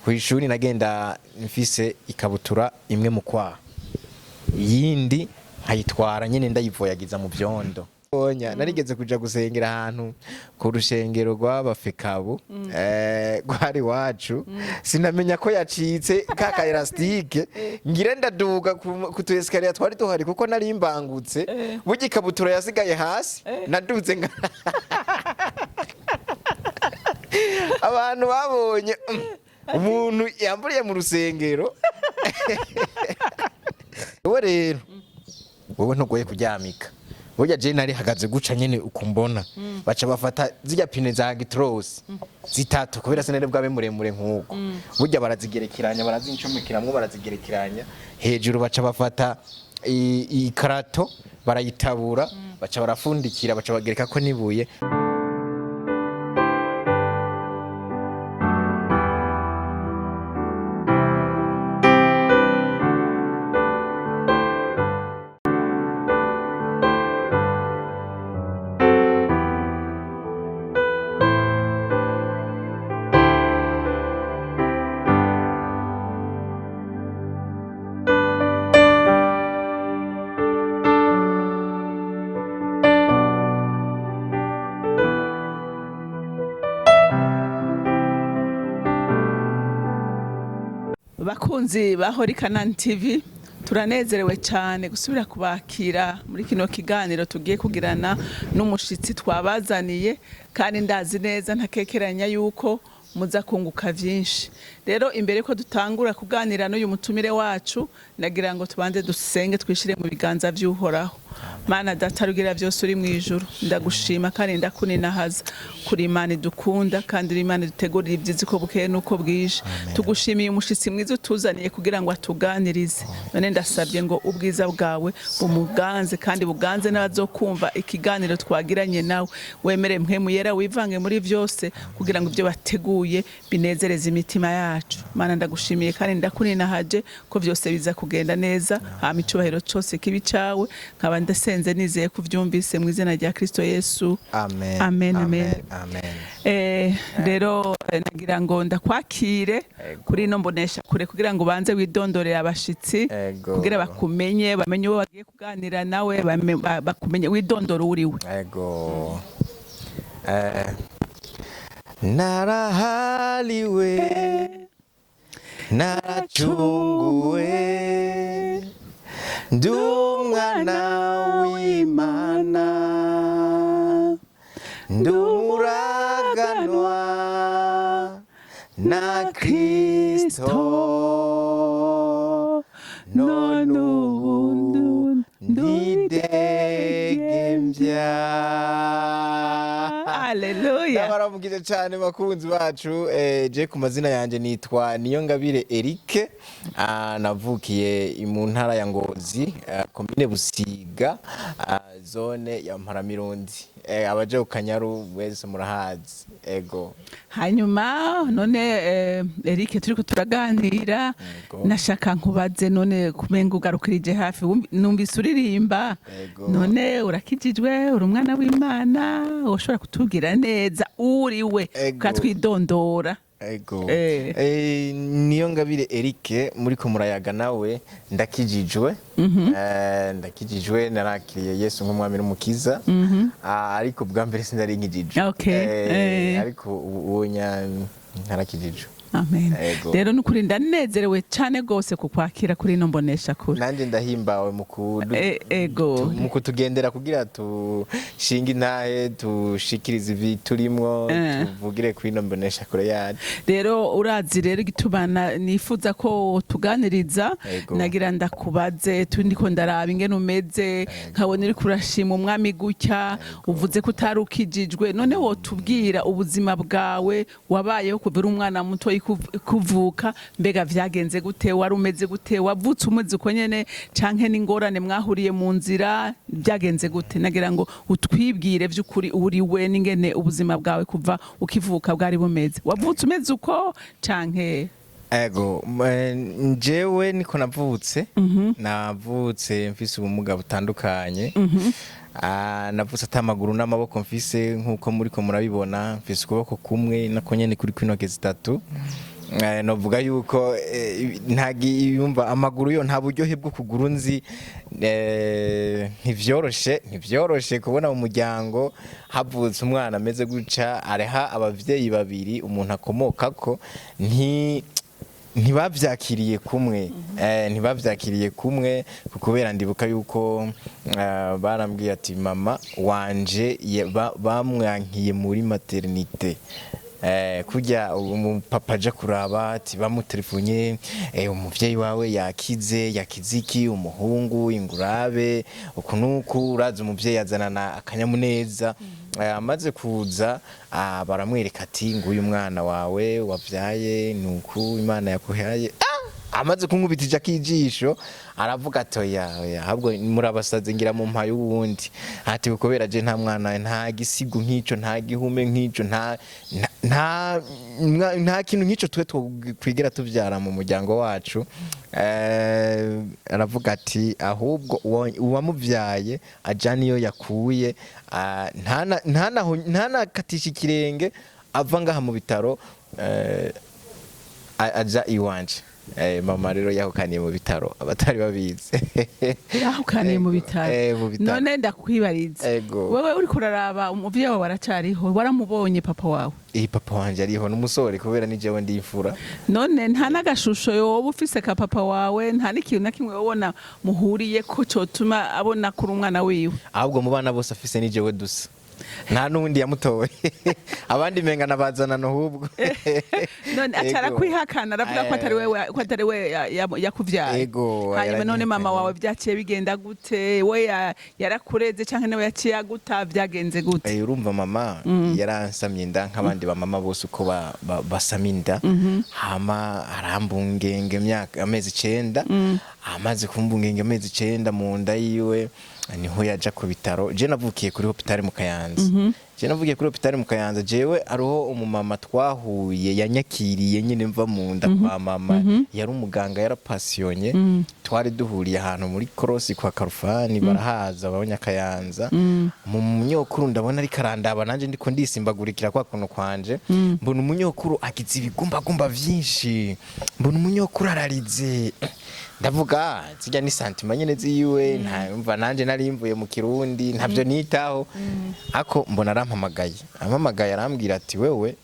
Ku ishuri nagenda mfise ikabutura imwe mu kwaha, iyindi nkayitwara nyine ndayivoyagiza mu vyondo. Onya narigeze kuja gusengera ahantu ku rushengero rw'abafekabu, rwari iwacu, sinamenya ko yacitse ka ka élastique. Ngira ndaduga ku tu escalier twari duhari, kuko nari mbangutse. Burya ikabutura yasigaye hasi. Naduze nga abantu babonye umuntu yamburiye mu rusengero. Wowe rero, wowe ntugoye kuryamika. Burya je nari hagaze guca nyene ukumbona, baca bafata zirya pine za gitrosi zitatu, kubera sinari bwabe muremure nk'uko. Burya barazigerekeranya, barazincomekeramwo, barazigerekeranya hejuru, baca bafata ikarato barayitabura, baca barafundikira, baca bagereka ko nibuye. Bakunzi ba Hori Kanani TV, turanezerewe cyane gusubira kubakira muri kino kiganiro tugiye kugirana n'umushitsi twabazaniye, kandi ndazi neza ntakekeranya yuko muza kunguka vyinshi. Rero imbere ko dutangura kuganira n'uyu mutumire wacu, nagira ngo tubanze dusenge, twishire mu biganza vy'Uhoraho. Mana Data rugira byose uri mu ijuru, ndagushima kandi ndakuninahaza kuri Imana idukunda kandi uri Imana idutegurira ibyiza uko bukeye n'uko bwije. Tugushimiye umushitsi mwiza utuzaniye kugira ngo atuganirize. None ndasabye ngo ubwiza bwawe bumuganze kandi buganze n'abazokumva ikiganiro twagiranye nawe. Wemere Mpwemu Yera wivange muri byose kugira ngo ibyo bateguye binezereze imitima yacu. Mana, ndagushimiye kandi ndakuninahaje ko byose biza kugenda neza, hama icubahiro cyose kibi cawe. Nkaba ndasenze nizeye ko uvyumvise, mu izina rya Kristo Yesu. Amen. Amen, amen. Amen. Rero nagira ngo ndakwakire kuri ino mbonesha kure kugira ngo ubanze widondorere abashitsi, kugira bakumenye, bamenye uwo bagiye kuganira nawe, bakumenye, widondore uriwe. Ego. Narahaliwe, naracunguwe, ndi umwana w'Imana, ndi umuraganwa na Kristo, none ubu ndidegembya. Haleluya. Ndabaramukije cyane bakunzi bacu. Je ku mazina yanje nitwa Niyongabire Eric. Navukiye mu ntara ya Ngozi, komine Busiga, zone ya Mparamirundi. Abaje ku Kanyaru mwese murahazi. Ego. Hanyuma none, Eric, turiko turaganira, nashaka nkubaze none kumenga ugarukirije hafi, numvise uririmba. None urakijijwe, uri umwana w'Imana? Ushobora kutubwira neza uriwe, ukatwidondora? Ego. Niyongabire Eric muri ko murayaga nawe, ndakijijwe. Ndakijijwe, narakiriye Yesu nk'umwami n'umukiza. Ariko bwa mbere sinari nkijijwe. Ariko ubu narakijijwe. Amen. Ego. Rero nukuri ndanezerewe cyane rwose kukwakira kuri ino mbonesha kure. Nanjye ndahimbawe Ego. mu kutugendera kugira tushinge intahe, tushikirize ibi turimwo, tuvugire kuri ino mbonesha kure yacu. Rero urazi rero igituma nifuza ko tuganiriza, nagira ndakubaze, ndiko ndaraba ingene umeze, nkabona uriko urashima umwami gutya, uvuze ko utari ukijijwe. None wotubwira ubuzima bwawe wabayeho kuva uri umwana muto kuvuka? Mbega vyagenze gute? Wari umeze gute? Wavutse umeze uko nyene, canke n'ingorane mwahuriye mu nzira? Byagenze gute? Nagira ngo utwibwire vy'ukuri uriwe n'ingene ubuzima bwawe kuva ukivuka bwari bumeze. Wavutse umeze uko canke? Ego, njyewe niko navutse. Navutse mfise ubumuga butandukanye. Navutse ata amaguru n'amaboko mfise, nk'uko muriko murabibona. Mfise ukuboko kumwe nako nyene kuri kw'intoke zitatu. Novuga yuko ntagiyumva amaguru yo, nta buryohe bwo kuguru nzi. Ntivyoroshe kubona mu muryango havutse umwana ameze guca. Areha abavyeyi babiri umuntu akomokako ntibavyakiriye kumwe, ntibavyakiriye kumwe, kubera ndibuka yuko barambwiye ati mama wanje bamwankiye muri maternité. Kurya umupapa aja kuraba ati bamutelefone, umuvyeyi wawe yakize, yakize iki, umuhungu ingurabe uku nuku. Uraza umuvyeyi azanana akanyamuneza. Amaze kuza, baramwereka ati nguyu mwana wawe wavyaye, nuku Imana yakuhaye. Amaze kunkubitija akijisho aravuga ati oya oya, ahubwo murabasaze, ngira mu mpaye uwundi, ati kubera je nta mwana, nta gisigo nk'ico, nta gihume nk'ico, nta kintu nk'ico twe twigera tuvyara mu muryango wacu. Aravuga ati ahubwo uwamuvyaye aja niyo yakuye, ntanakatisha ikirenge ava ngaha mu bitaro, aja iwanje. Mama rero yahukaniye mu bitaro, abatari babizi. Yahukaniye mu bitaro? Mu bitaro. None ndakwibariza, Ego. wewe uriko uraraba, umuvyeyi wawe aracariho? Waramubonye papa wawe? Papa wanje ariho, n'umusore, kubera ni jewe ndi imfura. None nta n'agashusho yoba ufise ka papa wawe? Nta n'ikintu na kimwe wobona muhuriye ko cotuma abona kuri umwana wiwe? Ahubwo mu bana bose afise ni jewe dusa, nta n'uwundi yamutoye, abandi menga nabazanana ahubwo. None aca Ego. arakwihakana, aravuga ko atari wewe, ko atari we yakuvyaye? Ego. Hanyuma none mama Yaranyihakanye. wawe vyaciye bigenda gute? We yarakureze canke nawe yaciye aguta? Vyagenze gute? Urumva mama yaransamye inda nk'abandi ba mama bose uko basama inda, hama arambungenge imyaka amezi 9. Amaze kumbungenge amezi 9 mu nda yiwe, niho yaja ku bitaro. Je navukiye kuri hôpital mu Kayanza. Je navukiye kuri hôpital mu Kayanza. Jewe ariho umumama twahuye yanyakiriye nyine mva mu nda kwa mama, yari umuganga, yarapasiyonye. Twari duhuriye ahantu muri korosi kwa Karufani, barahaza abanyakayanza. Mu munyokuru ndabona ariko arandaba, nanje ndiko ndisimbagurikira kwa kuntu kwanje, mbona umunyokuru agize ibigumbagumba vyinshi, mbona umunyokuru ararize. Ndavuga: "Ah, zirya ni sentiments nyene ziwe." Ntamva nanje nari mvuye mu Kirundi, ntavyo nitaho, ako mbona arampamagaye, ampamagaye arambwira ati wewe,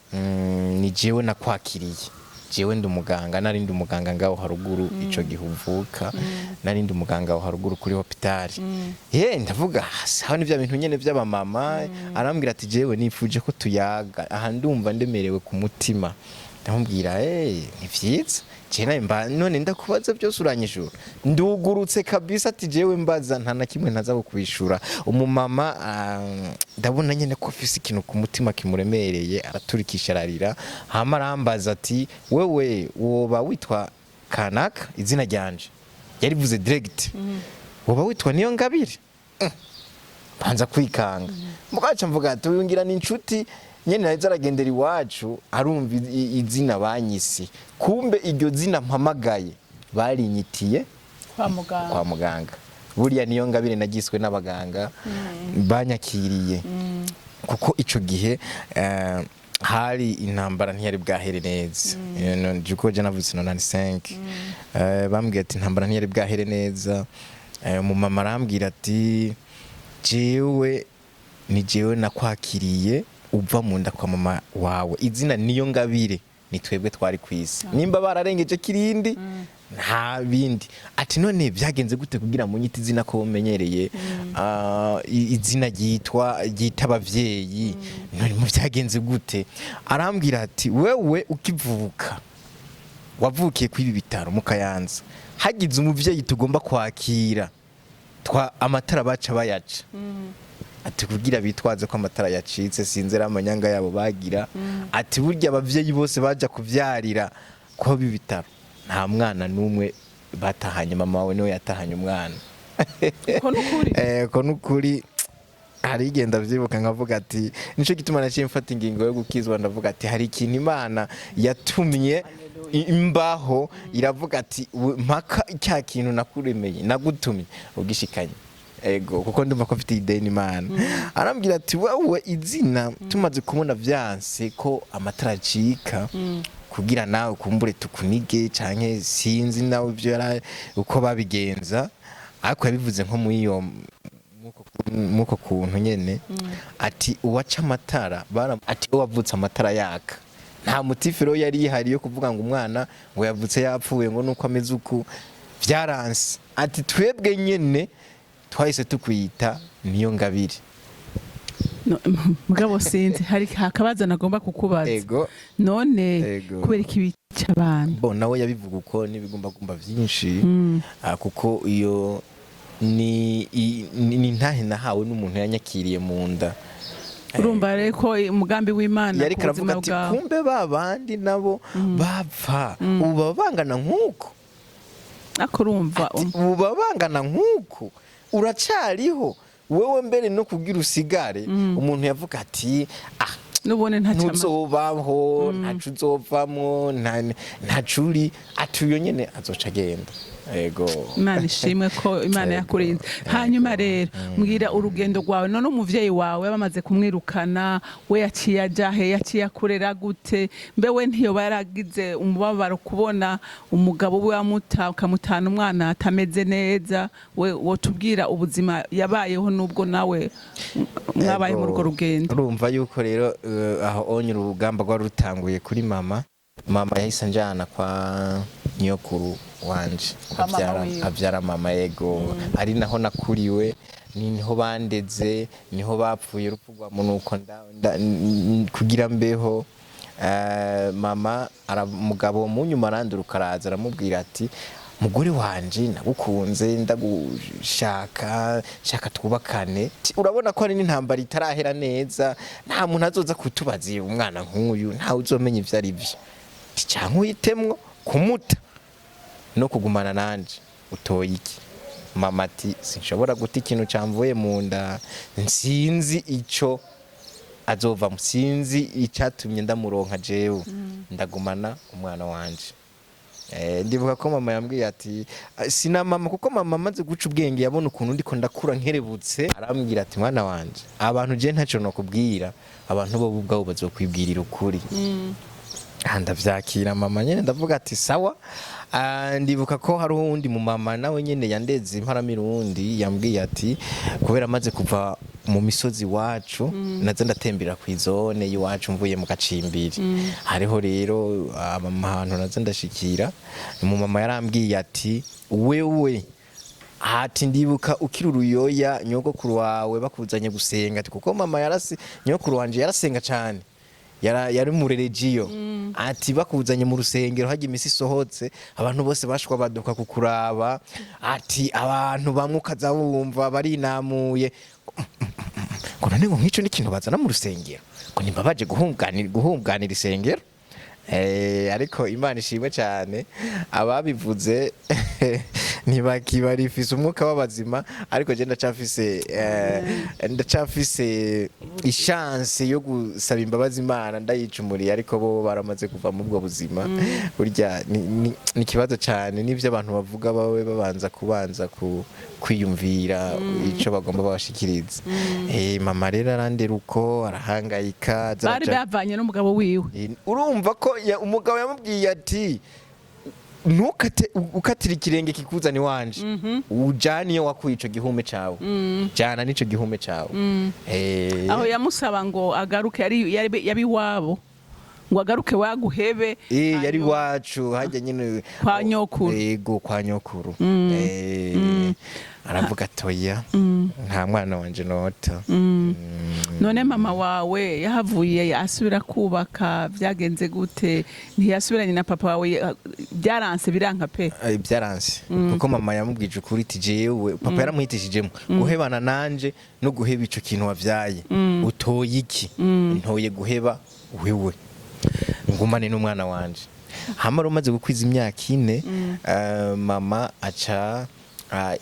ni jewe nakwakiriye, jewe ndi umuganga, nari ndi umuganga ngaho haruguru ico gihe uvuka, nari ndi umuganga aho haruguru kuri hôpital." Ye ndavuga: "Ah, sawa, ni bya bintu nyene by'abamama." Arambwira ati jewe nifuje ko tuyaga, aha ndumva ndemerewe ku mutima. Ndamubwira: "Eh, ni vyiza, je nawe mba none ndakubaza byose uranyishura, ndugurutse kabisa." Ati jewe mbaza, nta na kimwe ntaza kukwishura. Umumama, ndabona nyene ko afise ikintu ku mutima kimuremereye, araturikisha ararira. Hama arambaza ati wewe woba witwa kanaka? Izina ryanje yarivuze direct. Woba witwa Niyo Ngabire? Banza kwikanga, mugaca mvuga ati uyu ngira ni inshuti nyene naheze aragendera iwacu, arumva izina banyise. Kumbe iryo zina mpamagaye barinyitiye kwa muganga. Kwa muganga. Buriya Niyo Ngabire nagiswe n'abaganga banyakiriye, kuko ico gihe hari intambara ntiyari bwahere neza. Juko je navutse 95, bambwiye ati intambara ntiyari bwahere neza. Umumama arambwira ati jewe ni jewe nakwakiriye uva mu nda kwa mama wawe, izina Niyo Ngabire ni twebwe twari kwisi, nimba bararengeje kirindi nta bindi. Ati none byagenze gute kugira ngo munyite izina ko mumenyereye, izina ryitwa ryita abavyeyi? None mu byagenze gute? Arambwira ati wewe ukivuka wavukiye kuri ibi bitaro mu Kayanza, hagize umuvyeyi tugomba kwakira twa amatara baca bayaca, ati kugira bitwaze ko amatara yacitse, sinzera amanyanga yabo bagira. Ati burya abavyeyi bose baja kuvyarira ko bitaro nta mwana n'umwe batahanye, mama wawe niwe yatahanye umwana. Ko nukuri? Ko nukuri. Hari igihe ndavyibuka nkavuga ati nico gituma naciye mfata ingingo yo gukizwa. Ndavuga ati hari ikintu Imana yatumye imbaho, iravuga ati mpaka cya kintu nakuremeye nagutumye ugishikanye. Ego, kuko ndumva ko mfite ideni Imana. Arambwira ati wowe izina tumaze kubona vyanse ko amatara acika. Kugira nawe kumbure tukunige canke sinzi nawe ivyo uko babigenza, ariko yabivuze nko muri iyo muko kuntu nyene, ati uwaca amatara ati wowe wavutse amatara yaka. Nta motif rero yari yihariye yo kuvuga ngo umwana ngo yavutse yapfuye, ngo nuko ameze uku vyaranse. Ati twebwe nyene twahise tukwita Niyo Ngabire. No, mugabo sinzi, hari akabazo nagomba kukubaza. Ego. None Ego. kubera iki bica abantu? Bo nawe yabivuga uko n'ibigumbagumba vyinshi. Kuko iyo ni ntahe nahawe n'umuntu yanyakiriye mu nda. Urumva rero ko umugambi w'Imana Yariko ku buzima aravuga ati bwawe. Kumbe ba bandi nabo bapfa ubu baba bangana nk'uko. Ariko urumva Ati, ubu baba bangana nk'uko, uracariho wewe, mbere no kugira usigare umuntu yavuga ati ah, n'ubundi ntacyo ntuzobaho, ntaco uzovamwo, ntaco uri. Ati uyo nyene azoca agenda. Ego. Imana ishimwe ko Imana yakurinze. Hanyuma rero mbwira urugendo rwawe. None umuvyeyi wawe bamaze kumwirukana, we yaciye aja he? Yaciye akurera gute? Mbe we ntiyoba yaragize umubabaro kubona umugabo we amuta, ukamutana umwana atameze neza? We wotubwira ubuzima yabayeho n'ubwo nawe mwabaye muri urwo rugendo? Urumva yuko rero aho onye urugamba rwari rutanguye kuri mama. Mama yahise anjana kwa nyokuru wanje. Kwa mama Avyara, wiwe. avyara mama, yego. Ari naho nakuriwe, niho bandeze, niho bapfuye urupfu rwa munuko kugira mbeho. Mama umugabo mu nyuma aranduruka, araza aramubwira ati mugore wanje nagukunze, ndagushaka, shaka twubakane. Ati, urabona ko hari n'intambara itarahera neza, nta muntu azoza kutubaza iyo umwana nk'uyu, ntawe uzomenya ivyo ari vyo. Ati, canke uhitemwo kumuta no kugumana nanje, utoye iki? Mama ati sinshobora guta ikintu camvuye mu nda, nsinzi ico azovamo, sinzi icatumye ndamuronka, jewe ndagumana umwana wanje. Ndibuka ko mama yambwiye ati "Ah, sina mama", kuko mama amaze guca ubwenge yabona ukuntu ndiko ndakura nkerebutse, arambwira ati mwana wanje, abantu je ntaco nokubwira, abantu bo ubwabo bazokwibwirira ukuri. Ah, ndavyakira mama nyene, ndavuga ati sawa. Ah, ndibuka ko hari uwundi mu mama nawe nyene yandeze imparamirundi, yambwiye ati kubera amaze kuva mu misozi iwacu, naza ndatembera ku izone y'iwacu mvuye mu gacimbiri, hariho rero ahantu naza ndashikira. Mu mama yarambwiye ati wewe, ati ndibuka ukiri uruyoya, nyogokuru wawe bakuzanye gusenga, ati kuko mama yarasi, nyogokuru wanje yarasenga cane, yari mu reregiyo, ati bakuzanye mu rusengero hajya imisi isohotse, abantu bose bashwa baduka kukuraba, ati abantu bamwe ukaza wumva barinamuye ngo none ngo nk'ico ni ikintu bazana mu rusengero, ngo nimba baje guhunganira isengero. Ariko Imana ishimwe cyane, ababivuze ntibakibarifise umwuka w'abazima, ariko je ndacafise ishanse yo gusaba imbabazi Imana ndayicumuriye, ariko bo baramaze kuva mu bwo buzima. Burya ni ikibazo cyane n'ivyo abantu bavuga, bawe babanza kubanza kwiyumvira ico bagomba babashikiriza. Mama rero arandera uko, arahangayika aza Bari bavanye n'umugabo wiwe? Urumva ko umugabo yamubwiye ati ntukate ukatira ikirenge kikuzana iwanje, ujane iyo wakuye ico gihume cawe, jana n'ico gihume cawe. Aho yamusaba ngo agaruke, yari iwabo, ngo agaruke waguhebe. Yari iwacu hajya nyine. Kwa nyokuru. Yego, kwa nyokuru. Aravuga ati oya, nta mwana wanje nota. None mama wawe yahavuye asubira kubaka? Byagenze gute? Ntiyasubiranye na papa wawe? Byaranse, biranka pe? Byaranse, kuko mama yamubwije ukuri ati jewe papa yaramuhitishijemo guhebana nanje no guheba ico kintu wavyaye, utoye iki? Ntoye guheba wewe, ngumane n'umwana wanje. Hama rero umaze gukwiza imyaka 4, mama aca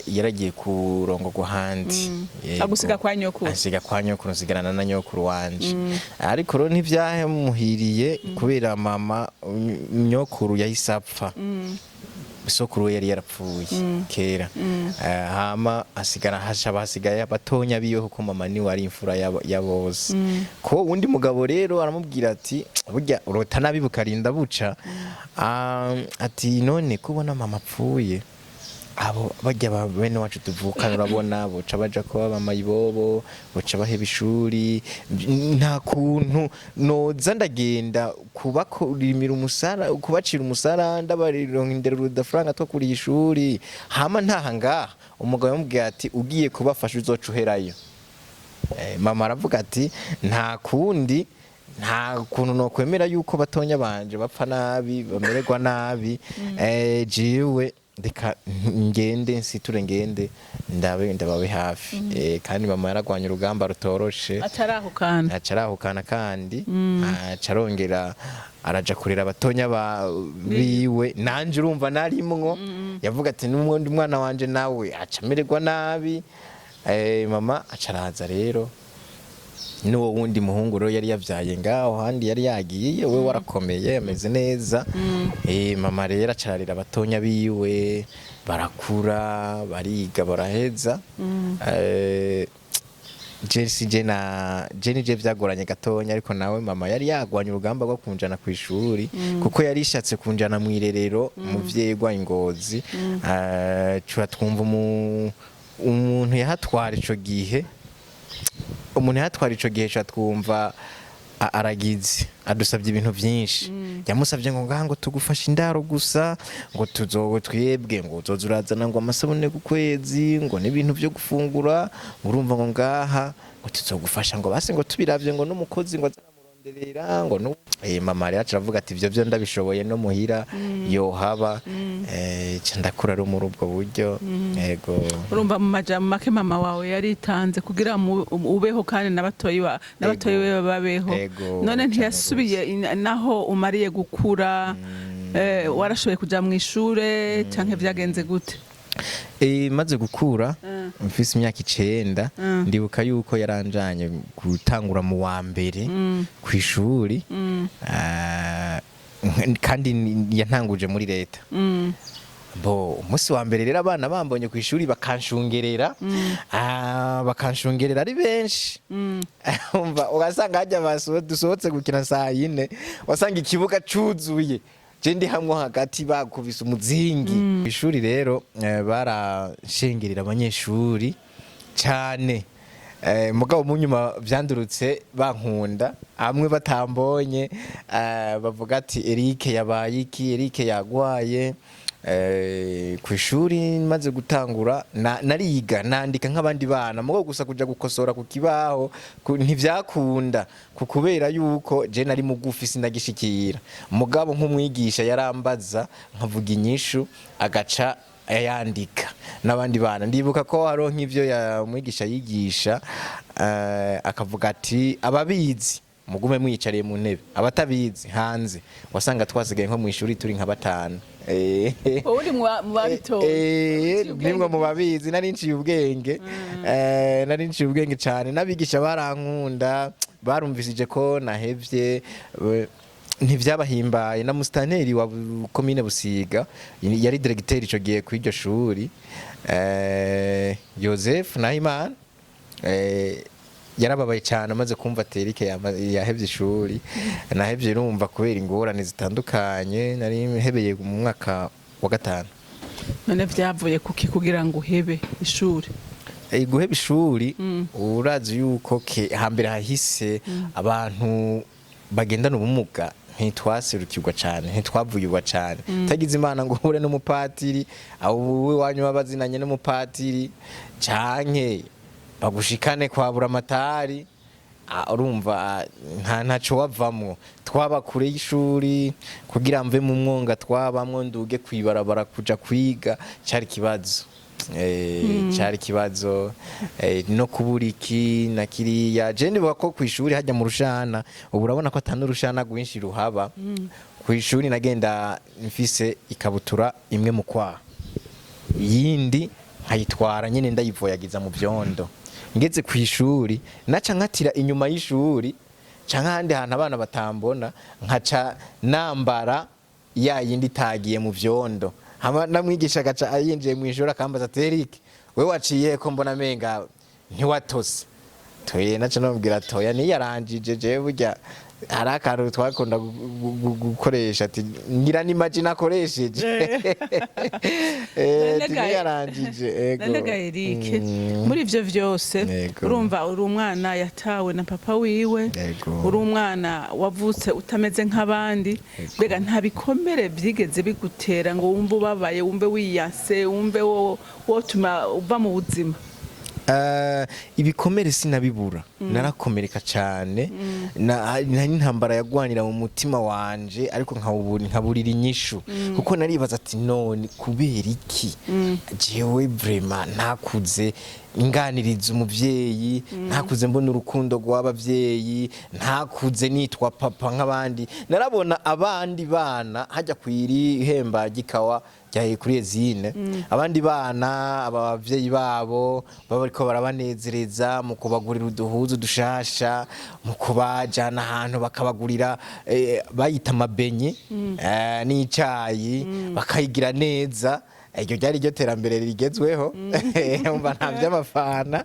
yaragiye kurongorwa ahandi. Yego. Agusiga kwa nyokuru? Ansiga kwa nyokuru, nsigarana na nyokuru wanje. Ariko rero ntivyamuhiriye kubera mama nyokuru yahise apfa. Sokuru we yari yarapfuye kera. Hama hasigara hasha basigaye batonya biwe, kuko mama niwe ari imfura ya bose. Ko undi mugabo rero aramubwira ati: "Burya urota nabi bukarinda buca." Ati: "None kubona mama apfuye, abo bajya ba bene wacu tuvukana, urabona boca baja kuba bamayibobo, boca baheba ishuri. Nta kuntu noza ndagenda kubakurimira umusara, kubacira umusara, ndabarirondera udufaranga two kuriha ishuri, hama ntaha ngaha." Umugabo yamubwiye ati: "Ugiye kubafasha uzoca uherayo." Mama aravuga ati: "Nta kundi, nta kuntu nokwemera yuko batonya banje bapfa nabi, bamererwa nabi. Jewe reka ngende nsiture, ngende ndabe ndababe hafi." Kandi mama yaragwanye urugamba rutoroshe. Atarahukana. Acarahukana, kandi acarongera araja kurera abatonya biwe, nanje urumva narimwo. Yavuga ati: "N'ubundi mwana wanje nawe aca amererwa nabi." Mama acaraza rero n'uwo wundi muhungu rero yari yavyaye ngaho handi yari yagiye, we warakomeye, ameze neza. Mama rero acararira abatonya biwe, barakura, bariga, baraheza. Jesi je na je nije vyagoranye gatonya, ariko nawe mama yari yagwanye urugamba rwo kunjana ku ishuri, kuko yari ishatse kunjana mu irerero mu vyegwa ingozi. Cura twumva umuntu yahatwara ico gihe, umuntu yahatwara ico gihe, cura twumva aragize adusabye ibintu byinshi. Yamusabye ngo ngaha ngo tugufashe indaro gusa, ngo tuzogo twebwe ngo uzoza urazana ngo amasabune ku kwezi, ngo n'ibintu byo gufungura, ngo urumva ngo ngaha ngo tuzogufasha, ngo basi ngo tubiravye ngo n'umukozi ngo azaramuronderera ngo nu mama rero aca aravuga ati: "Ivyo byo ndabishoboye no muhira yohaba." Ca ndakura rero muri ubwo buryo, yego. Urumva mu majambo make mama wawe yaritanze kugira ubeho, kandi n'abatoyi be babeho. Ego, none cane. Ntiyasubiye naho umariye gukura, warashoboye kuja mu ishure canke vyagenze gute? Maze gukura mfise imyaka 9, ndibuka yuko yaranjanye gutangura mu wa mbere ku ishuri. Kandi yantanguje muri leta. Bo umunsi wa mbere rero abana bambonye ku ishuri bakanshungerera, bakanshungerera ari benshi. Umva, ugasanga hajya dusohotse gukina saa 4, wasanga ikibuga cuzuye, je ndi hamwe hagati, bakubise umuzingi. Ishuri rero barashengerera abanyeshuri cyane. Mugabo mu nyuma vyandurutse bankunda, amwe batambonye bavuga ati: "Eric yabaye iki? Eric yagwaye." Ku ishuri maze gutangura nariga, nandika nk'abandi bana, mugabo gusa kuja gukosora ku kibaho ntivyakunda, ku kubera yuko je nari mugufi, sinagishikira. Mugabo nk'umwigisha yarambaza nkavuga inyishu, agaca yandika n'abandi bana. Ndibuka ko hariho nk'ivyo ya mwigisha yigisha, akavuga ati: "Ababizi mugume mwiyicariye mu ntebe, abatabizi hanze." Wasanga twasigaye nko mu ishuri turi nka batanu. Wowe uri mu babitoye? Nimwe mu babizi. Nari nciye ubwenge, nari nciye ubwenge cyane, n'abigisha barankunda. Barumvisije ko nahevye, ntivyabahimbaye. Na musitanteri wa komine Busiga yari diregiteri ico gihe kw'iryo shuri, Joseph Nahimana, yarababaye cyane amaze kumva ati Eric yahevye ishuri. Nahevye urumva kubera ingorane zitandukanye, nari hebeye mu mwaka wa gatanu. None vyavuye kuki kugira ngo uhebe ishuri? Guheba ishuri, urazi yuko ke hambere hahise abantu bagendana ubumuga ntitwaserukirwa cyane, ntitwavuyirwa cyane. Utagize Imana ngo uhure n'umupatiri, abo iwanyu babazinanye n'umupatiri, canke bagushikane kwa buramatari, urumva nta ntaco wavamwo. Twaba kure y'ishuri, kugira mve mu mwonga twabamwo nduge kwibarabara kuja kwiga cari kibazo. Cari kibazo, no kubura iki na kiriya. Je ndibuka ko kw'ishuri hajya mu rushana, ubu urabona ko atanu urushana rwinshi ruhaba. Kw'ishuri nagenda mfise ikabutura imwe mu kwaha, iyindi nkayitwara nyine ndayivoyagiza mu vyondo. Ngeze ku ishuri naca nkatira inyuma y'ishuri canke ahandi hantu abana batambona, nkaca nambara ya yindi itagiye mu vyondo. Hama namwigisha agaca yinjiye mu ishuri akambaza ati: "Eric, we waciye ko mbona menga ntiwatose?" Toye, naca namubwira: "Toya, niyaranjije jewe." Burya hari akantu twakunda gukoresha ati: "Ngira ni maji nakoresheje." Ati: "Niyaranjije." Ego. None ga Eric, muri ivyo vyose, urumva uri umwana yatawe na papa wiwe, uri umwana wavutse utameze nk'abandi. Mbega nta bikomere vyigeze bigutera ngo wumve ubabaye, wumve wiyase, wumve wotuma uva mu buzima? Ibikomere sinabibura, narakomereka cyane, na n'intambara yagwanira mu mutima wanje, ariko nkaburira inyishu, kuko naribaza ati: "None kubera iki jewe vraiment ntakuze nganiriza umuvyeyi, ntakuze mbona urukundo rw'abavyeyi, ntakuze nitwa papa nk'abandi?" Narabona abandi bana hajya kwiri ihemba gikawa rya kuri ezine, abandi bana abavyeyi babo baba bariko barabanezereza mu kubagurira uduhuzu dushasha, mu kubajana ahantu bakabagurira, bayita amabenye, n'icayi bakayigira neza. Iryo ryari ryo terambere rigezweho, umva, nta by'amafana,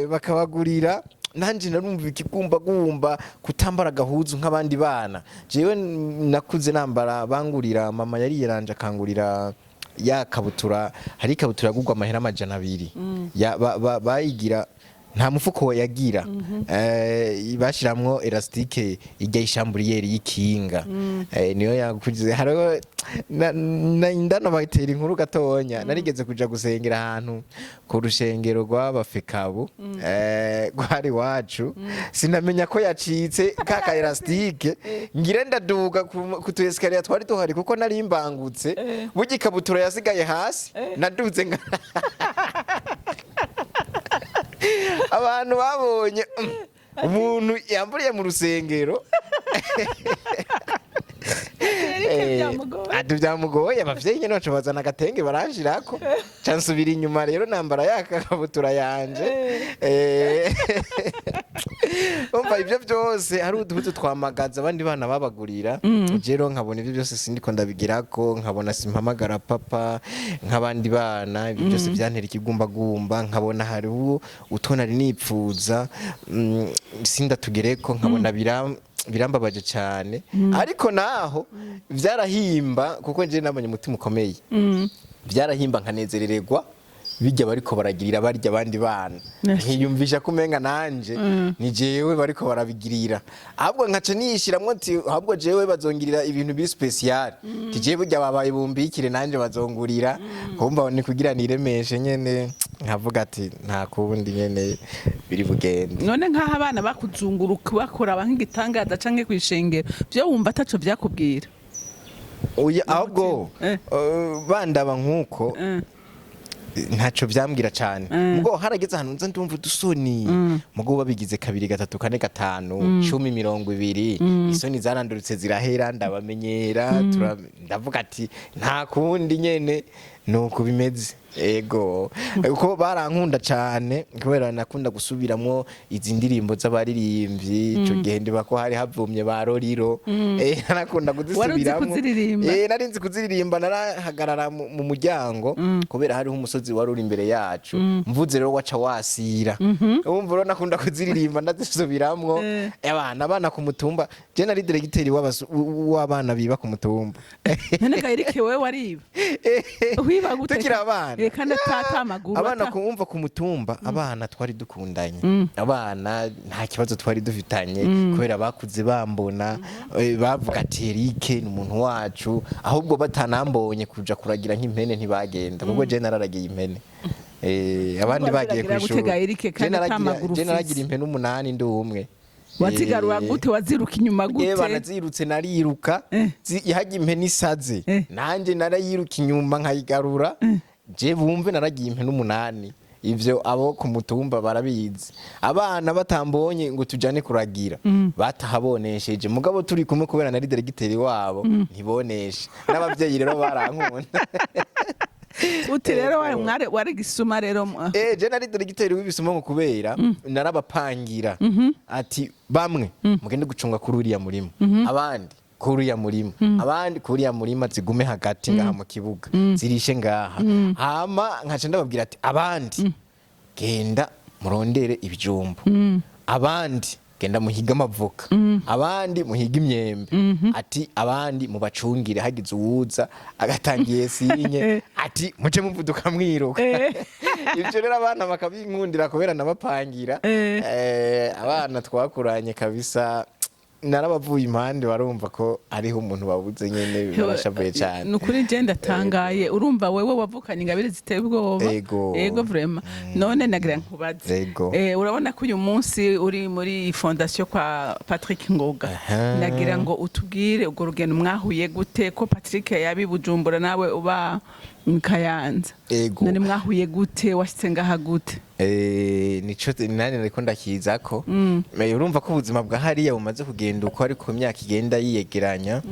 bakabagurira. Nanje narumva ikigumbagumba kutambara agahuzu nk'abandi bana. Jewe nakuze nambara bangurira, mama yari yaranje akangurira ya kabutura. Hari ikabutura yagurwa amahera 200, bayigira nta mufuko yagira, bashiramwo élastique ijya ishamburiyeri y'ikinga, niyo yakuze. Hariho indano batera inkuru gatonya. Narigeze kuja gusengera ahantu ku rushengero rw'abafekabu, rwari iwacu, sinamenya ko yacitse ka ka élastique. Ngira ndaduga ku tu escalier twari duhari, kuko nari mbangutse, burya ikabutura yasigaye hasi. Naduze nga abantu babonye umuntu yamburiye mu rusengero. Eric, byamugoye. Ati byamugoye. Abavyeyi nyene baca bazana agatenge baranshirako, ca nsubira inyuma rero nambara ya kakabutura yanje. Umva, ivyo byose hari uduhuzu twamagaza abandi bana babagurira, rero nkabona ivyo byose sindiko ndabigirako, nkabona simpamagara papa nk'abandi bana. Ibyo byose byantera ikigumbagumba, nkabona hariho utwo nari nipfuza, sindatugereko, nkabona birambabaje cyane. Ariko naho byarahimba, kuko nje nabonye umutima ukomeye, byarahimba nkanezerererwa bijya bariko baragirira barya abandi bana, nkiyumvisha ko umenga nanje ni jewe bariko barabigirira. Ahubwo nkaca niyishiramwo ati: "Ahubwo jewe bazongirira ibintu biri spécial, ti jewe burya babaye bumbikire, nanje bazongurira." Kumva ni kugira niremeshe nyene, nkavuga ati: "Nta kundi nyene biri bugende." None nk'aho abana bakuzunguruka bakora nk'igitangaza canke kwishengero, byo wumva ataco vyakubwira? Oya, ahubwo bandaba nk'uko, ntacyo byambwira cyane. Mugo harageze ahantu nza ndumva udusoni, mugo babigize kabiri, gatatu, kane, gatanu, 10, 20, isoni zarandurutse zirahera, ndabamenyera. Ndavuga ati: "Nta kundi nyene nuko bimeze." Ego, kuko barankunda cyane kubera nakunda gusubiramwo izi ndirimbo z'abaririmbyi. Ico gihe ndiba ko hari havumye ba Roriro, narakunda Wari uzi kuzisubiramwo. kuziririmba? Nari nzi kuziririmba. Narahagarara mu muryango, kubera hariho umusozi wari uri imbere yacu, mvuze rero waca wasira. Umva rero nakunda kuziririmba, ndazisubiramwo. Abana ku mutumba, je nari diregiteri w'abana biba ku mutumba. None ga Eric, wewe wariba? Wiba gute? Tukiri abana. Kandi atata amaguru. Abana kumva ku mutumba, abana twari dukundanye, abana nta kibazo twari dufitanye, kubera bakuze bambona, bavuga ati: "Eric ni umuntu wacu." Ahubwo batanambonye kuja kuragira nk'impene ntibagenda, kuko je nararagiye impene. Abandi bagiye Waziragira kw'ishuri. gute ga Eric, kandi ata maguru Je naragira ufise? impene 8 ndi umwe. Wazigarura gute? Waziruka inyuma gute? Banazirutse, nariruka. Ihajya impene isaze, nanjye narayiruka inyuma nkayigarura. Je bumve, naragiye impene 8, ivyo abo ku mutumba barabizi. Abana batambonye ngo tujane kuragira batahabonesheje, mugabo turi kumwe, kubera nari diregiteri wabo, ntiboneshe. N'abavyeyi rero barankunda. Uti rero wari mwari wari gisuma rero Je nari diregiteri w'ibisuma, ngo kubera narabapangira ati: "Bamwe mugende gucunga kuri uriya murima, abandi kuri Kuriya murima, abandi kuriya murima, zigume hagati ngaha mu kibuga, zirishe ngaha. Hama nkaca ndababwira ati: "Abandi genda murondere ibijumbu, abandi genda muhige amavoka, abandi muhige imyembe." Ati: "Abandi mubacungire, hagize uwuza agatangiye signe, ati muce muvuduka mwiruka." Ibyo rero abana bakabinkundira kubera nabapangira. Abana twakuranye kabisa, narabavuye impande, barumva ko hariho umuntu babuze nyene, barashavuye cyane. Ni ukuri je ndatangaye. Urumva wewe wavukanye ingabire ziteye ubwoba. Ego. Ego, vraiment. None nagira nkubaze. Ego. Urabona ko uyu munsi uri muri fondation kwa Patrick Ngoga. Nagira ngo utubwire urwo rugendo mwahuye gute, ko Patrick yabi Bujumbura nawe uba mu Kayanza? Ego. None mwahuye gute? Washitse ngaha gute? Nico nani nariko ndakizako. Urumva ko ubuzima bwa hariya bumaze kugenda uko, ariko imyaka igenda yiyegeranya.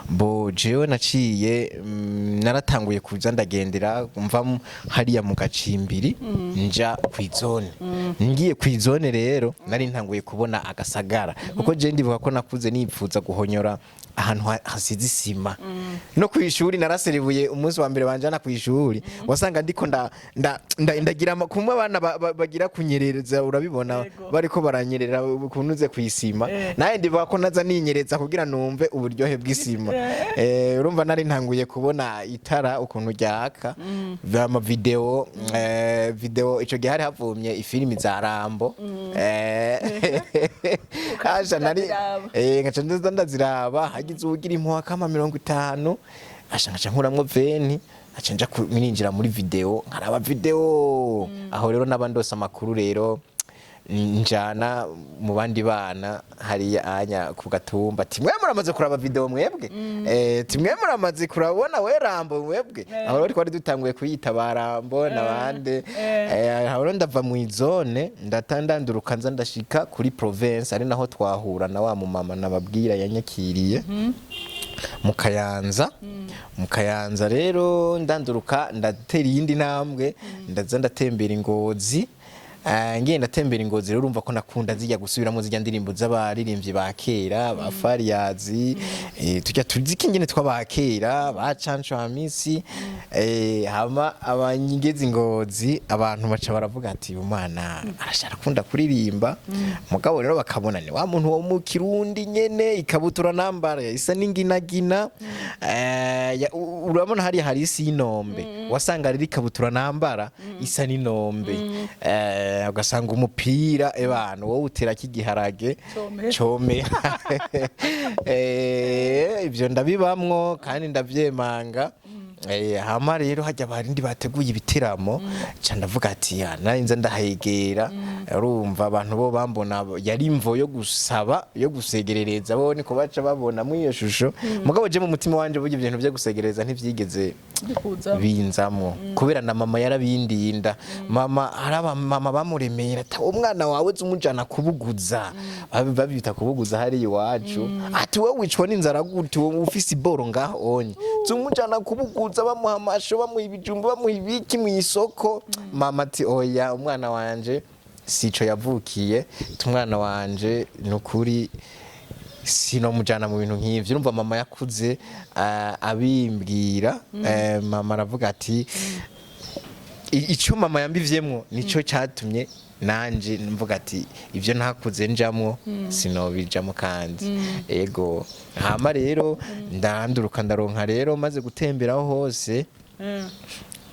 Bo jewe naciye naratanguye kuza ndagendera mva hariya mu gacimbiri nja kw'izone. Ngiye kw'izone rero nari ntanguye kubona agasagara, kuko je ndibuka ko nakuze nipfuza guhonyora ahantu hasize isima. No kw'ishuri naraserebuye. Umunsi wa mbere banjana kw'ishuri, wasanga ndiko ndagira kumwe abana bagira kunyerereza, urabibona? Yego. Bariko baranyerera kunuze kw'isima. Naye ndibuka ko naza ninyereza kugira numve uburyohe bw'isima. Urumva nari ntanguye kubona itara ukuntu ryaka, ama video, video ico gihe hari havumye ifilimi za Rambo. Kasha nari Ndaziraba. Nkaca ndaza ndaziraba. Hagize uwugira impuha kama 50, asha nkaca nkuramwo 20, nkaca nja ninjira muri video nkaraba video. Aho rero naba ndose amakuru rero njana mu bandi bana hariya anya ku gatumba, ati: "Mwe muramaze kuraba video mwebwe?" Ati: "Mwe muramaze kurabona we Rambo mwebwe?" Aho rero twari dutanguye kuyita ba Rambo n'abandi. Aho rero ndava mu izone, ndatandanduruka, nza ndashika kuri province, ari naho twahura na wa mumama nababwira yanyakiriye mu Kayanza. Mu Kayanza rero ndanduruka, ndatera iyindi ntambwe, ndaza ndatembera Ingozi. Ngiye ndatembera Ingozi rero, urumva ko nakunda zijya gusubiramo zijya ndirimbo z'abaririmbyi ba kera, ba Fariyazi, tujya tuziki ingene tw'aba kera, ba Canco Hamisi. Hama abanyigezi Ngozi, abantu baca baravuga ati: "Umwana arashaka akunda kuririmba." Mugabo rero bakabona ni wa muntu wo mu Kirundi nyene, ikabutura nambara isa n'inginagina. Urabona hariya hari isi y'inombe, wasanga rero ikabutura nambara isa n'inombe. Ugasanga umupira ebana wowe utera k'igiharage. Comera. Comera. Ibyo ndabibamwo kandi ndavyemanga. Hama rero hajya abarindi bateguye ibiteramo, ca ndavuga ati: "Ya, nari nza ndahegera." Urumva abantu bo bambona yari imvo yo gusaba, yo gusegerereza, bo niko baca babona muri iyo shusho. Mugabo je mu mutima wanje burya ibintu byo gusegereza ntivyigeze bikuza binzamwo, kubera na mama yarabindinda. Mama, hari abamama bamuremera ati: "Umwana wawe umujana kubuguza." Babita kubuguza hariya iwacu. Ati: "Wowe wicwa n'inzara gute, wowe ufise iboro ngaho onye? Zumujana kubuguza, bamuha amasho, bamuha ibijumbu, bamuha ibiki mu isoko." Mama ati: "Oya, umwana wanje sico yavukiye." Ati: "Umwana wanje nukuri sinomujana mu bintu nk'ivyo." Urumva mama yakuze abimbwira. Mama aravuga ati ico mama yambivyemwo nico catumye nanje mvuga ati ivyo ntakuze njamwo sinobijamo. Kandi ego, hama rero ndanduruka, ndaronka rero maze gutemberaho hose,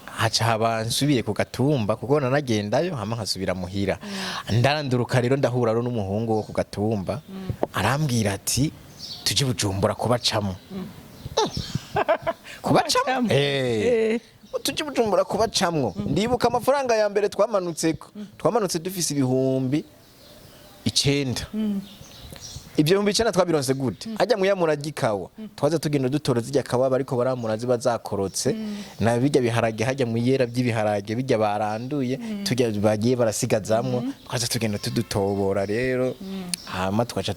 haca haba nsubiye ku gatumba, kuko nanagendayo hama nkasubira muhira. Ndaranduruka rero, ndahura rero n'umuhungu wo ku gatumba, arambwira ati: "Tuje Bujumbura kubacamo." Kubacamo? Kubacamwo. Tuje Bujumbura kubacamwo. Ndibuka amafaranga ya mbere twamanutseko, twamanutse dufise 9000. Ibyo 9000 twabironse gute? Hajya muyamura gikawa, twaza tugenda dutora zijya kawa bariko baramura ziba zakorotse, na bijya biharage hajya mu yera by'ibiharage bijya baranduye, tujya bagiye barasigazamwo, twaza tugenda tudutobora rero, hama twaca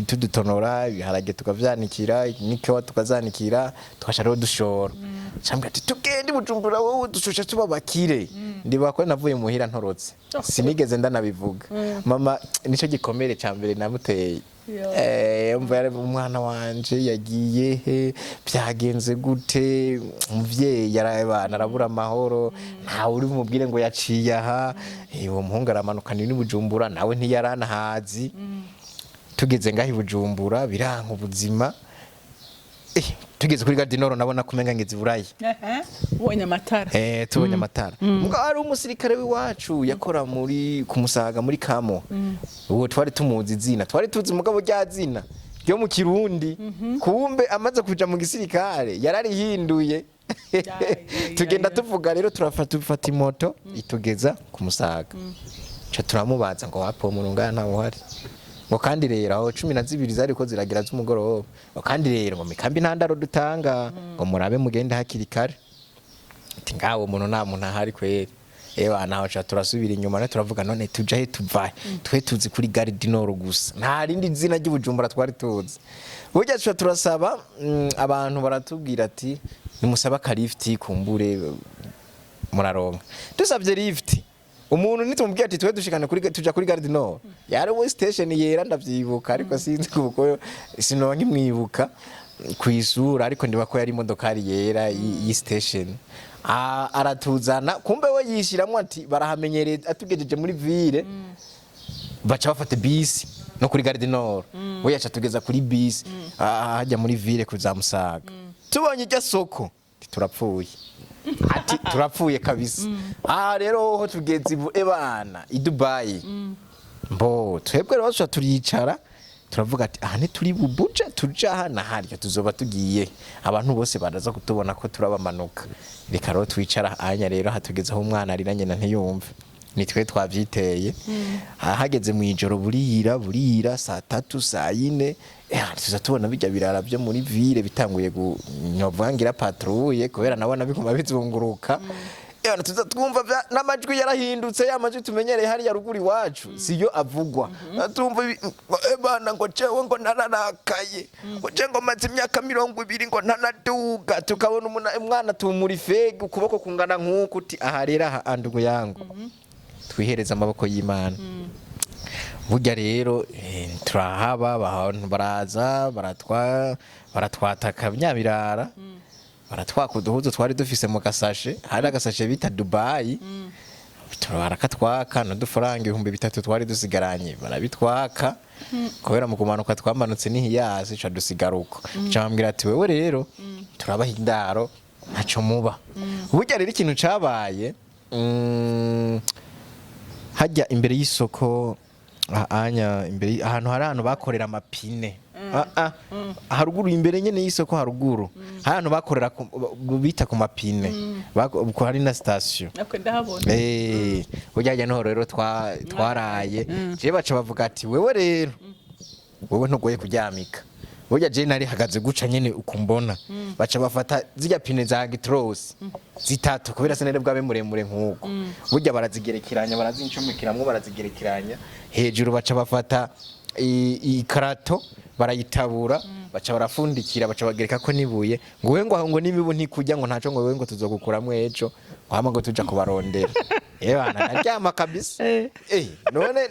tudutonora ibiharage, tukavyanikira, n'ikawa tukazanikira, tukaca rero dushora. Cambwira ati: "Tugende Bujumbura, wowe dushosha tuba bakire." Ndibuka ko navuye muhira ntorotse, sinigeze ndanabivuga. Mama nico gikomere ca mbere namuteye. Umva yari umwana wanje yagiye he, byagenze gute? Umuvyeyi yarabana arabura amahoro, ntawe uri bumubwire ngo yaciye aha. Uwo muhungu aramanukana n'i Bujumbura, nawe ntiyaranahazi. Tugeze ngaho i Bujumbura biranka ubuzima. Tugeze kuri Gare du Nord nabona kumenga ngeze i Buraya. Ubonye amatara. Tubonye amatara. Mugabo hari umusirikare w'iwacu yakora muri ku Musaga muri Kamo. Uwo twari tumuzi izina, twari tuzi mugabo rya zina ryo mu Kirundi. Kumbe amaze kuja mu gisirikare yararihinduye. Tugenda tuvuga rero, turafata ufata imoto itugeza ku Musaga. Ca turamubaza ngo wapo umuntu ngaha ntawe uhari. Ngo kandi rero aho 12 zariko ziragira z'umugoroba. Ngo kandi rero ngo mikambi nta ndaro dutanga, ngo murabe mugende hakiri kare. Ati ngawo umuntu nta muntu ahari kweri. Ewa naho ca turasubira inyuma no turavuga none tuja he, tuva he? Twe tuzi kuri Gare du Nord gusa, nta rindi zina ry'Ubujumbura twari tuzi. Burya tuca turasaba, abantu baratubwira ati nimusaba ka lift kumbure muraronka. Dusabye lift umuntu nitumubwira ati twe dushikane kuri tuja kuri Gare du Nord, yari we station yera ndavyibuka, ariko sinzi kuko sinonka imwibuka kwisura, ariko ndiba ko yari imodokari yera y'i station. Aratuzana, kumbe we yishiramwo ati barahamenyereye, atugejeje muri ville baca bafata bisi no kuri Gare du Nord. We yaca tugeza kuri bisi hajya muri ville kuzamusaga. Tubonye iryo soko ati turapfuye, ati turapfuye kabisa. Aha rero ho tugeze ebana i Dubai. Mbo twebwe rero tuca turicara turavuga ati aha ntituri bubuje tuja aha na harya tuzoba tugiye, abantu bose baraza kutubona ko turabamanuka. Reka rero twicara anya rero hatugeze aho umwana arira nyina ntiyumve, nitwe twavyiteye. Hageze mu ijoro burira burira saa 3 saa 4, tuza tubona bijya birara byo muri ville bitanguye ngira patrouille, kubera nabona biguma bizunguruka. Tuza twumva n'amajwi yarahindutse, ya majwi tumenyereye hariya ruguru iwacu siyo avugwa. Tumva ngo, bana ngo jewe ngo nararakaye, ngo je ngo maze imyaka 20 ngo ntanaduga. Tukabona umwana tumura ifege ukuboko kungana nk'uku, uti aha rero aha andugu yangu twihereza amaboko y'Imana. Burya rero turahaba, abantu baraza baratwataka nyabirara, baratwaka uduhuzu twari dufise mu gasashe. Hari agasashe bita Dubai, barakatwaka n'udufaranga 3000 twari dusigaranye barabitwaka, kubera mu kumanuka twamanutse n'ihiyasi ca dusigara uko. Ca bambwira ati wewe rero turabaha indaro ntaco muba. Burya rero ikintu cabaye, hajya imbere y'isoko anya imbere ahantu hari ahantu bakorera amapine. Haruguru imbere nyene y'isoko, haruguru hari ahantu bakorera bita ku mapine. Hari na station. Nako ndahabona. Burya hajya niho rero twaraye. Je baca bavuga ati wewe rero wewe ntugoye kuryamika. Burya je nari hagaze guca nyene ukumbona, baca bafata zirya pine za Gitros zitatu, kubera sinari bwabe muremure nkuko. Burya barazigerekeranya, barazincomekeramwo, barazigerekeranya hejuru, baca bafata ikarato barayitabura, baca barafundikira, baca bagereka ko nibuye ngo we ngo aho ngo n'imibu ntikujya, ngo ntaco, ngo wewe ngo tuzogukuramwo ejo, ngo hama ngo tuja kubarondera. Ebana ndaryama kabisa. None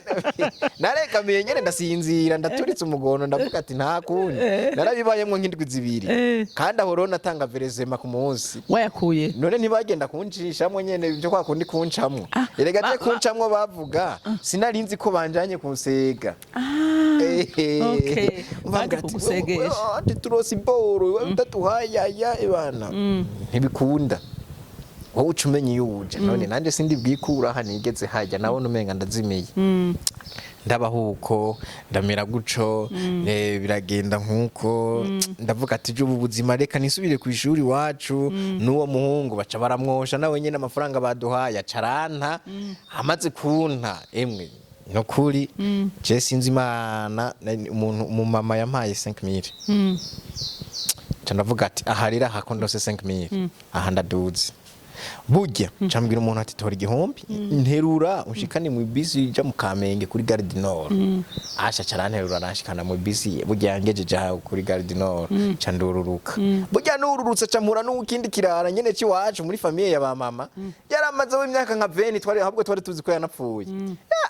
narekamiye nyene ndasinzira, ndaturitse umugono, ndavuga ati nta kundi. Narabibayemwo nk'indwi 2. Kandi aho rero natanga versement ku munsi. Wayakuye? None ntibagenda kuncishamwo nyene ibyo kwa kundi kuncamwo? Erega je kuncamwo bavuga, sinarinzi ko banjanye kunsega. Baje Bambwira ati, kugusegesha. "Wewe, ati turose iboro wewe utatuhaye aya ebana ntibikunda, wowe uca umenya iyo uja." None nanje sindi bwikura aha nigeze hajya, nabona umenga ndazimiye. Ndabaho uko ndamera guco, biragenda nkuko ndavuga ati ubu buzima reka nisubire ku ishuri iwacu. N'uwo muhungu baca baramwosha nawe nyine, amafaranga baduhaye acaranta. Amaze kunta, emwe nukuri je sinzi Imana, umuntu umumama yampaye 5000. Nca ndavuga ati aha rero aha ko ndose 5000 aha ndaduze. Burya nca mbwira umuntu ati tora 1000 nterura unshikane mu bisi ija mu Kamenge kuri Gare du Nord. Asha caranterura aranshikana mu bisi. Burya yangejeje aho kuri Gare du Nord, nca ndururuka. Burya nururutse ca mpura n'ukindi kirara nyene c'iwacu muri famille ya ba mama, yaramazeho imyaka nka 20, twari ahubwo twari tuzi ko yanapfuye.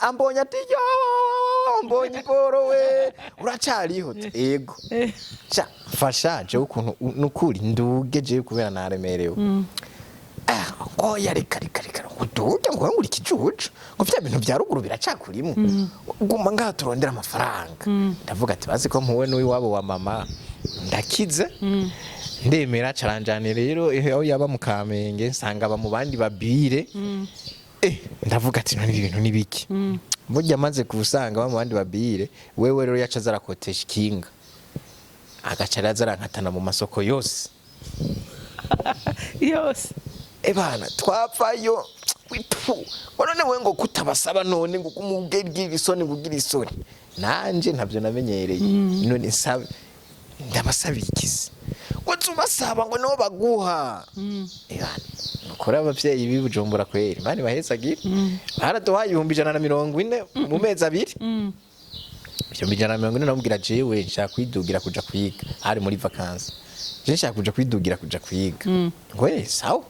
Ambonye ati yo Mbonye iboro we, uracariho?" Ego. Sha, mfasha jewe ukuntu nukuri nduge jewe kubera naremerewe. Ah, oya, reka reka reka, ngo uduge, ngo uri ikijuju, ngo vya bintu vya ruguru biracakurimo, guma ngaha turondera amafaranga. Ndavuga ati bazi ko mpuwe n'uwiwabo wa mama, ndakize, ndemera. Caranjane rero aho yaba mu Kamenge, nsanga aba mu bandi babire. Ndavuga ati none ibi bintu ni biki? Burya amaze kusanga ba mu bandi babire, wewe rero yaca aza arakotesha ikinga, agaca araza arankatana mu masoko yose. Yose. Ebana, twapfayo wipu ngo none we ngo kutabasaba, none ngo kumubwira isoni, ngo ugire isoni, nanje ntabyo namenyereye, none nsabe ndabasaba ikizi ngo tubasaba ngo nibo baguha. Ebana, nukuri abavyeyi b'i Bujumbura kweri mani bahezagira, baraduhaye 140,000 mu mezi 2. 140,000, namubwira jewe nshaka kwidugira kuja kwiga, hari muri vacances, je nshaka kuja kwidugira kuja kwiga. Ngo sawa,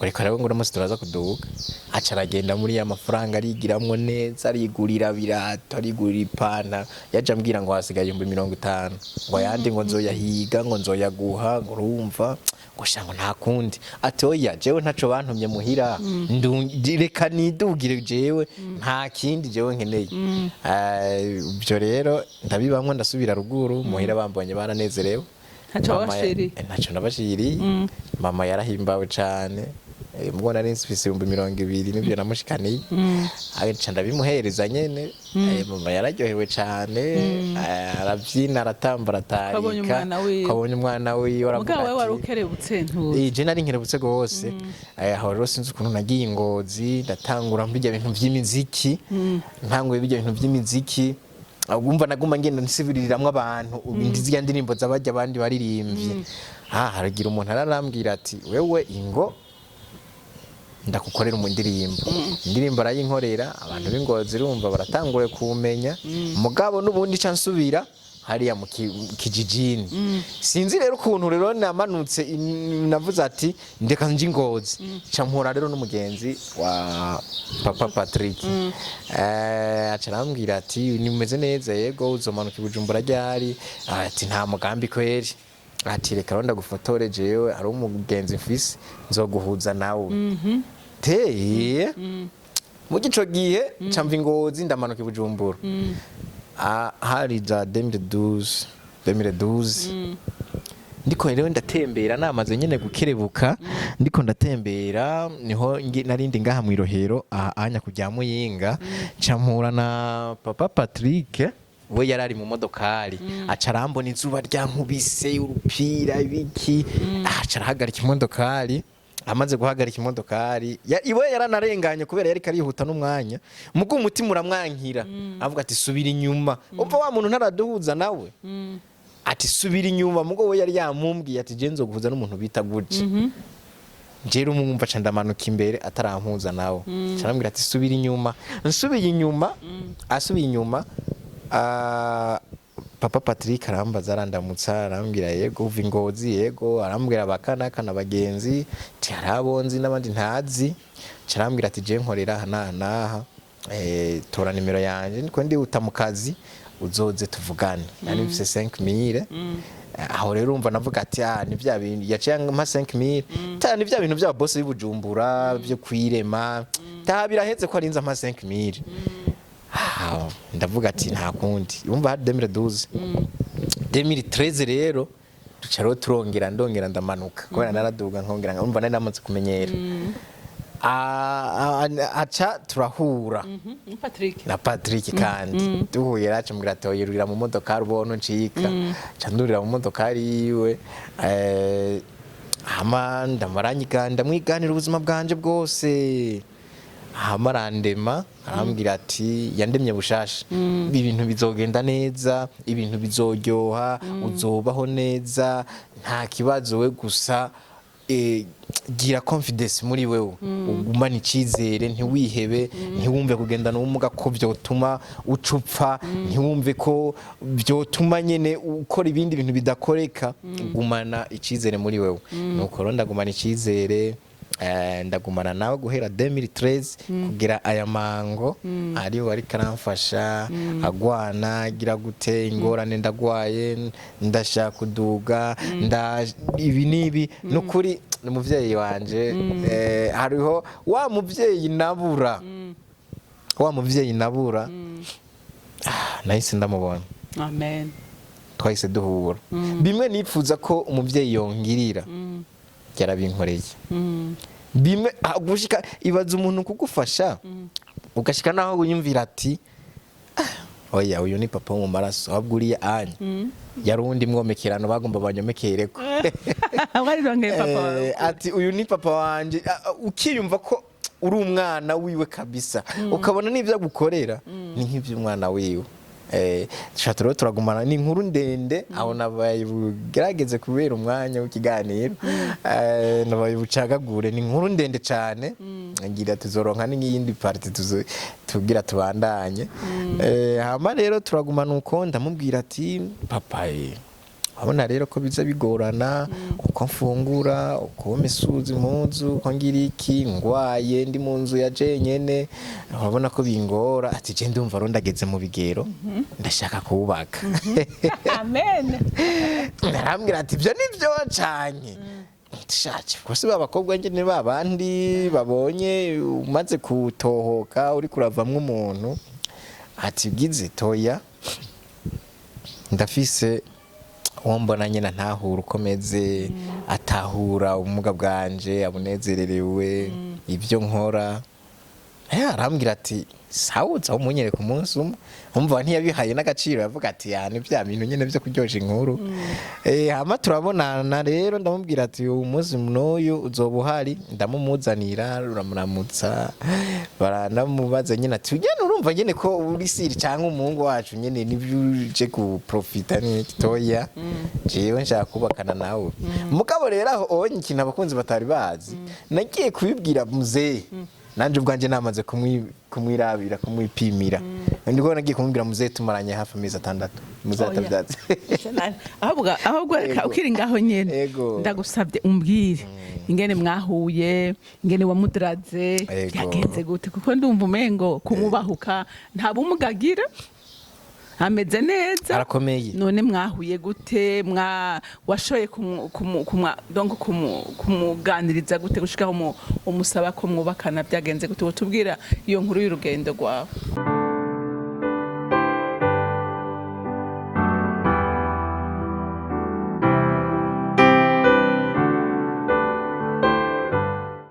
reka rero ngo uno munsi turaza kuduga. Aca aragenda muri ya mafaranga, arigiramwo neza, arigurira birato, arigurira ipantaro. Yaje ambwira ngo hasigaye 50,000, ngo ayandi ngo nzoyahiga, ngo nzoyaguha, ngo urumva ngo sha, ngo nta kundi. Ati oya, jewe ntaco bantumye muhira, reka nidugire, jewe nta kindi jewe nkeneye. Ibyo rero ndabibamwo, ndasubira ruguru muhira, bambonye baranezerewe. Ntaco Mama wabashiriye? Ntaco nabashiriye. Mama yarahimbawe cane. Mubwo nari mfise 20,000 nibyo namushikaniye, aca ndabimuhereza nyene. Mama yararyohewe cane, aravyina, aratamba, aratarika. Ko abonye umwana wiwe. Ko abonye umwana wiwe, aravuga Mugabo we wari ati ukerebutse ntuzi. Je nari nkerebutse gose. Aho rero sinzi ukuntu nagiye i Ngozi, ndatangura mbijya bintu vy'imiziki. Ntanguye bijya bintu vy'imiziki, umva naguma ngenda nsibiriramwo abantu zirya ndirimbo z'abajya abandi baririmbye. Ah, haragira umuntu ararambwira ati wewe ingo ndakukorera mu ndirimbo. Indirimbo arayinkorera, abantu b'Ingozi urumva baratanguye kumenya. Mugabo n'ubundi ca nsubira hariya mu kijijini. Sinzi rero ukuntu rero namanutse, navuze ati ndeka nje Ingozi, ca mpura rero n'umugenzi wa papa Patrick. Aca arambwira ati nimeze neza, yego, uzomanuka i Bujumbura ryari? Ati nta mugambi kweri. Ati reka rero ndagufotore, jewe ari umugenzi mfise nzoguhuza nawe teye. Muri ico gihe ca mva Ingozi, ndamanuka i Bujumbura. Ah, hari za 2012, 2012. Ndiko rero ndatembera, namaze nyene gukerebuka, ndiko ndatembera, niho narindi ngaha mu Irohero aha anya kujya Muyinga, ca mpura na papa Patrick. We yarari mu modokari, aca arambona izuba ryankubise, urupira ibiki, aca arahagarika imodokari. Amaze guhagarika imodokari, iwe yaranarenganye kubera yariko arihuta n'umwanya, mugo umutima uramwankira, avuga ati subira inyuma. Umva wa muntu ntaraduhuza nawe, ati subira inyuma. Mugo we yari yamumbwiye ati je nzoguhuza n'umuntu bita gutya. Njyewe umwumva ca ndamanuka imbere atarampuza nawe, carambwira ati subira inyuma. Nsubiye inyuma, asubiye inyuma, papa Patrick arambaza, arandamutsa, arambwira yego, uva Ingozi? Yego. Arambwira bakanaka na bagenzi, ati hari abo nzi n'abandi ntazi. Carambwira ati je nkorera aha n'aha n'aha, tora nimero yanje, niko ndihuta mu kazi, uzoze tuvugane. Nari mfise 5000 aho rero. Urumva navuga ati ah, ni bya bintu yaciye ampa 5000, ta ni bya bintu bya boss b'Ibujumbura byo kwirema, ta biraheze ko arinze ampa 5000. Ah, ndavuga ati nta kundi. Urumva hari 2012, 2013 rero duca rero turongera, ndongera ndamanuka kubera naraduga nkongera, urumva nari namaze kumenyera. Ah, ah, aca turahura. Patrick. Na Patrick kandi duhuye yaraca ati yurira mu modokari ubona ncika, ca ndurira mu modokari yiwe. Hama ndamaranyiga, ndamwiganira ubuzima bwanje bwose. Hama arandema, arambwira ati yandemye bushasha, ibintu bizogenda neza, ibintu bizoryoha, uzobaho neza, nta kibazo, we gusa gira confidence muri wewe, ugumane icyizere, ntiwihebe, ntiwumve kugendana ubumuga ko byotuma ucupfa, ntiwumve ko byotuma nyene ukora ibindi bintu bidakoreka, gumana icyizere muri wewe. Nuko rero ndagumana icyizere. Ndagumana nawe guhera 2013 kugira aya mango, ariwe ariko aramfasha agwana agira gute ingorane, ndagwaye, ndashaka kuduga, nda ibi n'ibi. Nukuri ni umuvyeyi wanje. Hariho wa muvyeyi nabura, wa muvyeyi nabura. Ah, nahise ndamubona. Amen. Twahise duhura. Bimwe nipfuza ko umuvyeyi yongirira yarabinkoreye. Bimwe gushika ibaza umuntu kugufasha ugashika naho wiyumvira ati: "Ah, oya, uyu ni papa wo mu maraso, ahubwo uriya anya yari uwundi mwomekerano bagomba banyomekereko." Warirongeye papa wawe. Ati uyu ni papa wanje. Ukiyumva ko uri umwana wiwe kabisa, ukabona n'ibyo agukorera ni nk'iby'umwana wiwe. Tushatse rero turagumana. Ni inkuru ndende, aho nabaye bugerageze kubera umwanya w'ikiganiro, nabaye bucagagure. Ni inkuru ndende cyane, ngira tuzoronka n'iyindi partie tugira tubandanye. Hama rero turagumana uko, ndamubwira ati: "Papa, urabona rero ko biza bigorana uko mfungura, uko mesuza impuzu, uko ngira iki, ngwaye ndi mu nzu ya jenyene, urabona ko bingora." Ati: "Je ndumva rero ndageze mu bigero, ndashaka kubaka." Amen. Arambwira ati: "Ibyo nibyo cane shaje kuko si babakobwa nyene babandi babonye umaze kutohoka uri kuravamwo umuntu." Ati: "Bwize toya, ndafise uwo mbona nyine ntahura uko meze, atahura ubumuga bwanje, abunezererewe ibyo nkora." Arambwira ati: "Sawa, uza umunyereka umunsi umwe." Umva, ntiyabihaye n'agaciro, yavuga ati: "Ya, ni bya bintu nyine byo kuryosha inkuru." Hama turabonana rero, ndamubwira ati: "Uyu munsi n'uyu uzoba uhari." Ndamumuzanira, ruramuramutsa, baranamubaza nyine ati: "Ugenda urumva nyine ko uri siri cyangwa umuhungu wacu nyine nibyo uje kuprofita?" Ni toya, jewe nshaka kubakana nawe. Mugabo rero aho onye ikintu abakunzi batari bazi, nagiye kubibwira muzehe nanje ubwanjye namaze kumwirabira, kumwipimira. Ndiko nagiye kumubwira muzehe tumaranye hafi amezi 6, muzehe Oya. atavyatsi. Ahubwo reka Ego. ukiri ngaho nyene, Ego. ndagusabye umbwire ingene mwahuye, ingene wamudaraze, Ego. byagenze gute, kuko ndumva umengo kumubahuka nta bumuga agira, ameze neza. Arakomeye. None mwahuye gute? Washoboye donc kumuganiriza gute gushikaho umusaba ko mwubakana? Byagenze gute? Wotubwira iyo nkuru y'urugendo rwawe?